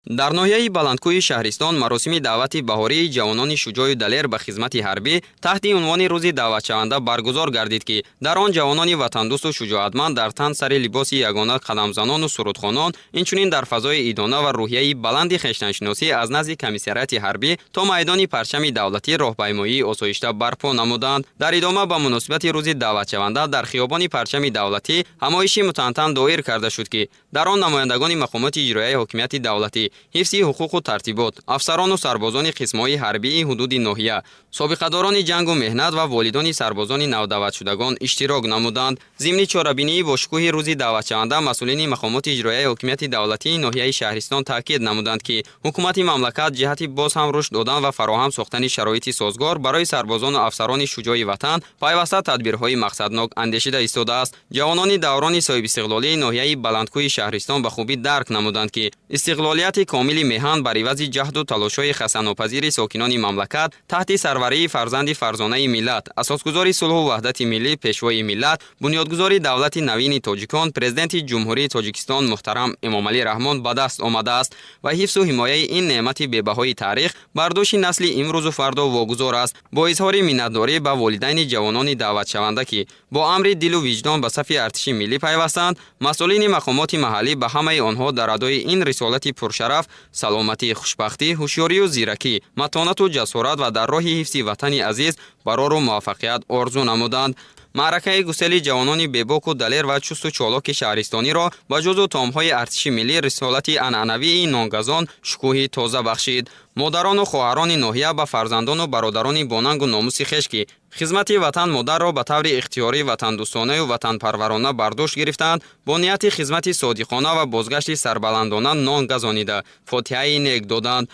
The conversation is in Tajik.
Дар ноҳияи Баландкӯҳи шаҳристон маросими даъвати баҳории ҷавонони шуҷоъю далер ба хизмати ҳарбӣ таҳти унвони «Рӯзи даъватшаванда» баргузор гардид, ки дар он ҷавонони ватандӯсту шуҷоатманд дар тан сари либоси ягона, қадамзанону сурудхонон, инчунин дар фазои идона ва рӯҳияи баланди хештаншиносӣ аз назди комиссариати ҳарбӣ то майдони Парчами давлатӣ роҳпаймоии осоишта барпо намуданд. Дар идома ба муносибати рӯзи даъватшаванда дар хиёбони Парчами давлатӣ ҳамоиши мутантан доир карда шуд, ки дар он намояндагони мақомоти иҷроияи ҳокимияти давлатӣ, ҳифзи ҳуқуқу тартибот, афсарону сарбозони қисмҳои ҳарбии ҳудуди ноҳия, собиқадорони ҷангу меҳнат ва волидони сарбозони навдаъватшудагон иштирок намуданд. Зимни чорабинии бошукӯҳи рӯзи даъватшаванда масъулини мақомоти иҷроияи ҳокимияти давлатии ноҳияи шаҳристон таъкид намуданд, ки ҳукумати мамлакат ҷиҳати боз ҳам рушд додан ва фароҳам сохтани шароити созгор барои сарбозону афсарони шуҷои ватан пайваста тадбирҳои мақсаднок андешида истодааст. Ҷавонони даврони соҳибистиқлолии ноҳияи Баландкӯҳи шаҳристон ба хубӣ дарк намуданд, ки истиқлолияти комили меҳан бар ивази ҷаҳду талошҳои хастанопазири сокинони мамлакат таҳти сарварии фарзанди фарзонаи миллат, асосгузори сулҳу ваҳдати миллӣ, Пешвои миллат, бунёдгузори давлати навини тоҷикон, Президенти Ҷумҳурии Тоҷикистон муҳтарам Эмомалӣ Раҳмон ба даст омадааст ва ҳифзу ҳимояи ин неъмати бебаҳои таърих бар дӯши насли имрӯзу фардо вогузор аст. Бо изҳори миннатдорӣ ба волидайни ҷавонони даъватшаванда, ки бо амри дилу виҷдон ба сафи артиши миллӣ пайвастанд, масъулини мақомоти маҳаллӣ ба ҳамаи онҳо дар адои ин рисолати пуршараф саломатӣ, хушбахтӣ, ҳушёрию зиракӣ, матонату ҷасорат ва дар роҳи ҳифзи ватани азиз барору муваффақият орзу намуданд. Маъракаи гусели ҷавонони бебоку далер ва чусту чолоки шаҳристониро ба ҷузу таомҳои артиши миллӣ, рисолати анъанавии нонгазон шукӯҳи тоза бахшид. Модарону хоҳарони ноҳия ба фарзандону бародарони бонангу номуси хеш, ки хизмати ватан модарро ба таври ихтиёрӣ, ватандӯстонаю ватанпарварона бар дӯш гирифтаанд, бо нияти хизмати содиқона ва бозгашти сарбаландона нон газонида, фотиҳаи нек доданд.